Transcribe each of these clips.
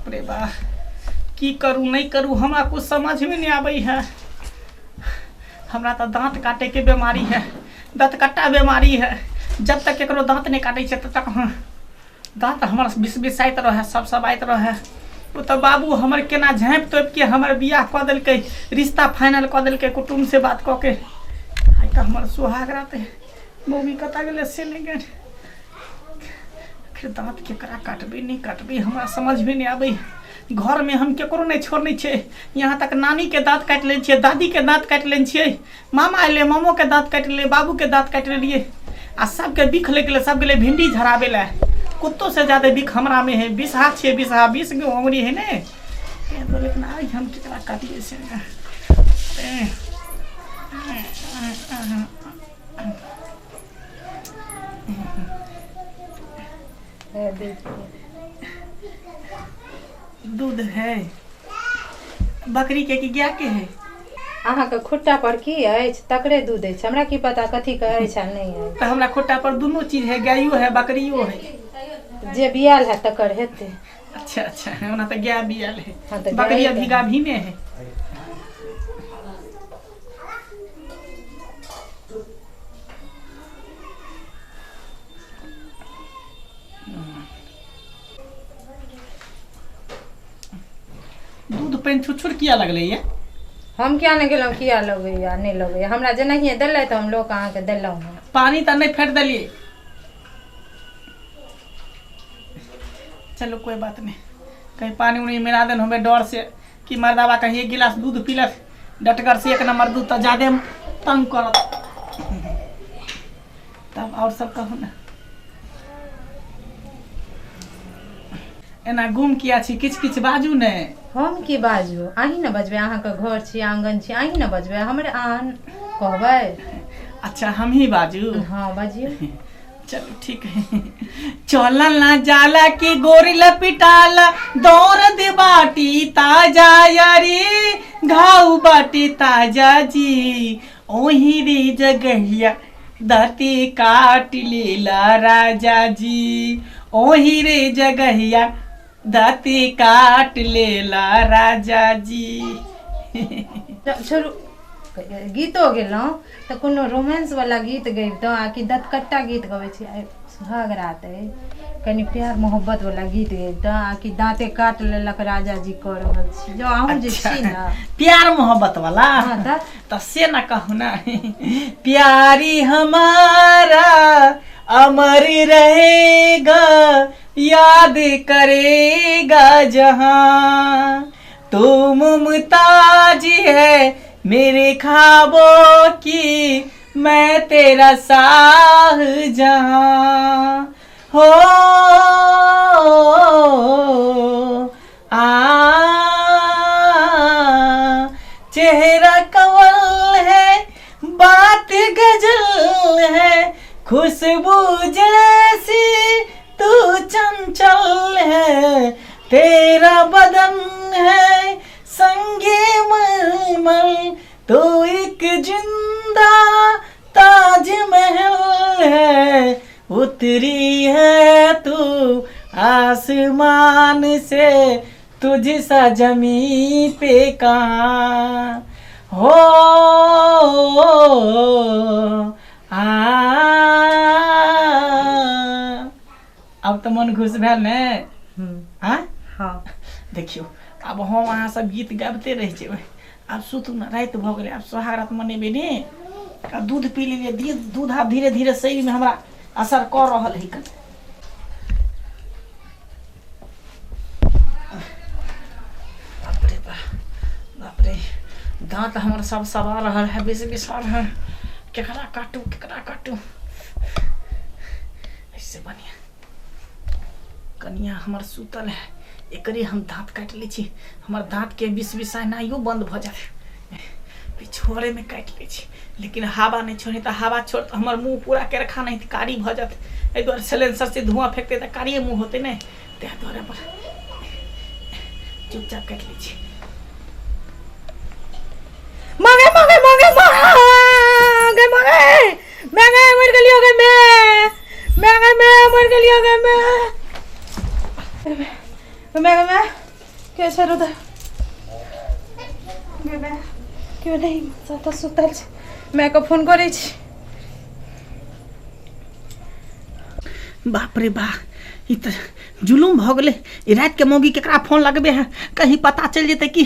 बाप रे बा, की करू नहि करू, हमरा कुछ समझमे नहि आबै है। हमरा तऽ दाँत काटैके बीमारी है, दँतकट्टा बीमारी है। जब तक केकरो दाँत नहि काटै छै तब तक हम दाँत हमर बिसबिसाइत रहै, सब सबाइत रहै। ओ तऽ बाबू हमर केना झाँपि तोपिके हमर बियाह कऽ देलकै, रिश्ता फाइनल कऽ देलकै कुटुम्बसँ बात कऽ के। आइ तऽ हमर सुहाग रात है। मम्मी कतऽ गेलै से नहि गेल। आखिर दाँत केकरा काटबै नहि काटबै, हमरा समझमे नहि आबै। घरमे हम केकरो नहि छोड़ने छियै। यहाँ तक नानीके दाँत काटि लै छियै, दादीके दाँत काटि लै छियै, मामा अयलै मामोके दाँत काटि लेलियै, बाबूके दाँत काटि लेलियै, आ सबके बिख लागि गेलै। सब गेलै भिंडी झड़ाबै लए। कुत्तो से ज्यादा बिख हमरामे है। 20 हाथ छियै, 20 हाथ, 20 गो अङ्गुरी है ने। तें दुआरे लेकिन आइ हम केकरा काटियै से। दूध है बकरी के कि गाय के है? अहाँके खुट्टा पर की अछि तकरे दूध अछि। हमरा की पता कथी के अछि आ नहि अछि। तऽ हमरा खुट्टा पर दुनू चीज है, गायो है बकरियो है। जे बियाल है तकर हेतै। अच्छा अच्छा, ओना तऽ गाय बियाल है। हाँ, तऽ बकरी गाये अभी गाभिने है। दूध पानि छुछुर किया लगलै ये? हम किया नहि गेलहुँ, किया लगैया नहि लगैया। हमरा जेनाहिए देलथि तऽ हम लोक अहाँके देलहुँ हँ। पानी तऽ नहि फेट देलियै? चलो कोई बात नहीं, कहीं पानी उनी मिला देन हमें डर से कि मर्दाबा कहीं एक गिलास दूध पीलक डटगर से एक नंबर दूध तऽ ज्यादे तंग करत। तब और सब कहू ने, एना गुम किया छी? किछु किछु बाजू ने। हम की बाजू? अहीं ने बजबै। अहाँके घर छी, आङ्गन छी, अहीं ने बजबै। हमरे अहाँ कहबै। अच्छा, हम ही बाजू? हँ, बाजियौ। चलो ठीक है। चलल ना जाला की गोरी लपिटाला, दौड़ दे बाटी ताजा यारी, घाव बाटी ताजा जी, ओही रे जगहिया दाती काट लीला राजा जी, ओही रे जगहिया दाती काट लेला राजा जी। छोड़ू, गीतो गेलहुँ तऽ कोनो रोमांस वाला गीत गबितहुँ आ कि दतकट्टा गीत गबै छी? आइ सुहाग रात अइ, कनि प्यार मोहब्बत वाला गीत गबितहुँ आ कि दाँते काट लेलक राजा जी कऽ रहल छी? जो अहूँ जे छी ने। प्यार मोहब्बत वाला? हाँ तऽ। तऽ से ना कहू ना। प्यारी हमारा अमर रहेगा, याद करेगा जहां, तू मुमताज है मेरे ख्वाबों की, मैं तेरा शाह जहां हो आ चेहरा कंवल है, बात गजल है, खुशबू जैसी तू चंचल है, तेरा बदन है संगे मलमल, तू एक जिंदा ताजमहल है, उतरी है तू आसमान से, तुझ सा जमी पे कहाँ हो आ। आब तऽ मन खुश भेल ने? आँ? हँ। देखियौ, आब हम अहाँ सब गीत गाबिते रहि जेबै। आब सुतू ने, राति भऽ गेलै। आब सोहाग रात मनेबै ने। आ दूध पी लेलियै, दूध आब धीरे धीरे शरीरमे हमरा असर कऽ रहल है कनि। बाप रे बाप, बाप रे, दाँत हमर सब सवा रहल है, बेसी बिसा रहल। केकरा काटू, केकरा काटू? ऐसे बढ़िया कनिया हमर सुतल है, एकरे हम दाँत काटि लै छी। हमर दाँतके विष बिसाइनाइयो बन्द भऽ जायत। पिछोड़ेमे काटि लै छी, लेकिन हवा नहि छोड़े तऽ हवा छोड़ तऽ हमर मुँह पूरा केरखा नहि तऽ कारी भऽ जायत। एहि दुआरे सिलेंसर से धुआँ फेकतै तऽ कारिये मुँह होतै ने। ताहि दुआरे अपन चुपचाप काटि लै छी। मागे मागे मागे मागे मागे, मैं गए, मर गेलियो गे मैं, मैं गए, मैं मर गेलियो गे मैं, मैं मैं के छै रौ दाइ? गे माय, केओ नहि, सब तऽ सुतल छै। मायके फोन करै छी। बाप रे बा, ई तऽ जुलुम भऽ गेलै। ई रातिके मौगी केकरा फोन लगबे है? कहीं पता चलि जेतै कि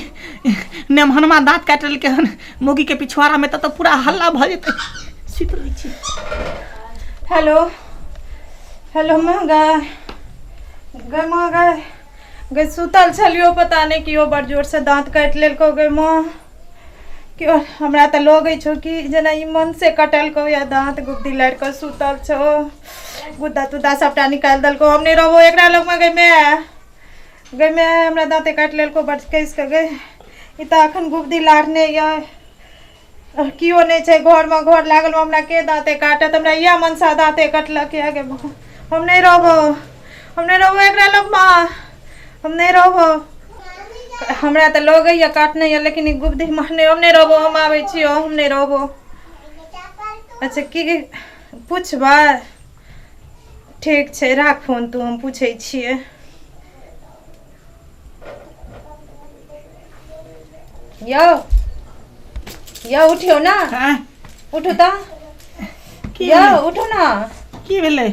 नेमहनमा दाँत काटि लेलकै हन मौगीके पिछुआरामे, तऽ पूरा हल्ला भऽ जेतै। सुति रहै छी। हेलो हेलो, माँ गाय, गै माँ गाय, गै सुतल छलियो, पता नहि केओ बड़ जोरसँ दाँत काटि लेलकौ गै माँ। केओ हमरा तऽ लगै छौ कि जेना ई मनसे कटलकौ या दाँत, गुद्दी लारि कऽ सुतल छौ, गुद्दा तुद्दा सभटा निकालि देलकौ। हम नहि रहबौ एकरा लगमे। गै माय, गै माय, हमरा दाँते काटि लेलकौ बड़ कसि कऽ गै। ई तऽ अखन गुद्दी लारने यऽ, केओ नहि छै घरमे, घर लागलमे हमरा के दाँते काटत? हमरा इएह मनसा दाँते कटलक यऽ गे। हम नहि रहबौ, हम नहि रहबौ एकरा लगमे, हम नहि रहबौ। हमरा तऽ लगैए काटने यऽ, लेकिन ई गुब्दी मारने, हम नहि रहबौ, हम आबै छियौ, हम नहि रहबौ। अच्छा, की पुछबै? ठीक छै, राख फोन तू, हम पूछै छियै। यौ यौ, उठियौ ने। आँय? उठू तऽ। की यौ भेलै? उठू ने। की भेलै?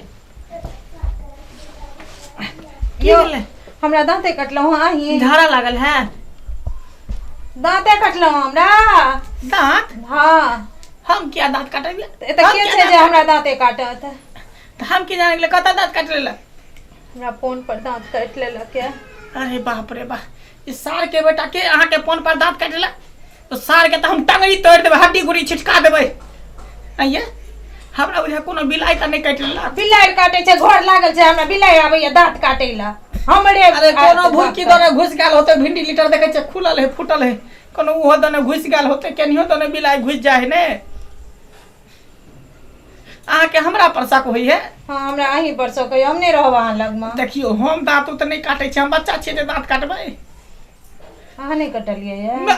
की यौ भेलै? हमरा दाँते कटलहुँ हँ अहीं। झाड़ा लागल है? दाँते कटलहुँ हमरा। दाँत? हँ। हम किया दाँत काटबियै? तऽ एतऽ हम के किया छै दाँत जे हमरा दाँते काटत? तऽ हम की जाने गेलै कतऽ दाँत काटि लेलक। हमरा फोन पर दाँत काटि लेलक यऽ। अरे बाप रे बाप, ई सार के बेटा के अहाँके फोन पर दाँत काटि लेलक? तो सार के तऽ हम टंगरी तोड़ि देबै, हड्डी गुड़ी छिटका देबै। आइये हमरा बुझा कोनो बिलाइ तऽ नहि काटि लेलक। बिलाड़ि काटै छै? घर लागल छै, हमरा बिलाड़ि आबैया दाँत काटै लए हमरे? अरे कोनो भुरकी दने घुसि गेल होतै। भिंडी लीटर देखै छियै खुलल है, फूटल है, कोनो ओहो दने घुसि गेल होतै। केनियो दने बिलाइ घुसि जाइ है ने। अहाँके हमरा पर शक होइ है? हाँ, हमरा अहीं पर शक होइए। हम नहि रहब अहाँ लगमे। देखियौ, हम दाँत उत नहि काटै छी। हम बच्चा छियै जे दाँत काटबै? अहाँ नहि कटलियै ये? ना।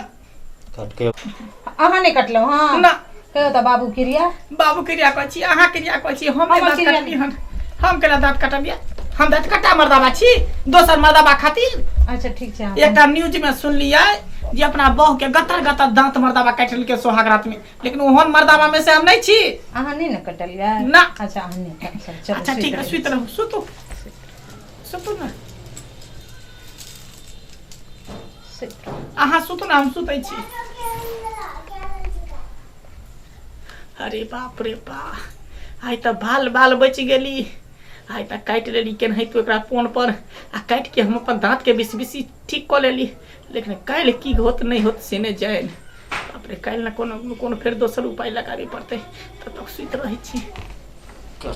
काटके। अहाँ नहि कटलहुँ? हँ। ना। कहियौ तऽ बाबू क्रिया। बाबू क्रिया कहै छी, अहाँ क्रिया कहै छी। हम नहि हमर दाँत क्रिया काटली हन। हम केना दाँत काटबियै? हम दाँत कट्टा मर्दाबा छी दोसर मर्दाबा खातिर? अच्छा, ठीक छै अहाँ। एकटा न्यूज में सुनलियै जे अपना बहू के गतर गतर दांत मर्दाबा काटि लेलकै सोहाग रात में, लेकिन ओहन मर्दाबा में से हम नहीं छी। अहाँ नहि ने कटलियै? ना। अच्छा, अहाँ नहि कटल, चलू। अच्छा, ठीक है, सुति सुति रहू, सुतू, सुतू ने। सुति रहू। अहाँ सुतू ने, हम सुतै छी। अरे बाप रे बा, आइ तऽ बाल बाल बचि गेली। आइ तऽ काटि लेली केनाहितो एकरा फोन पर, आ काटि के हम अपन दाँत के बिस बिसी ठीक कऽ लेली, लेकिन काल्हि की होत नहि होत से नहि जानि। बाप रे, काल्हि ने कोनो कोनो फेर दोसर उपाय लगाबे पड़तै। तब तक सुति रहै छी।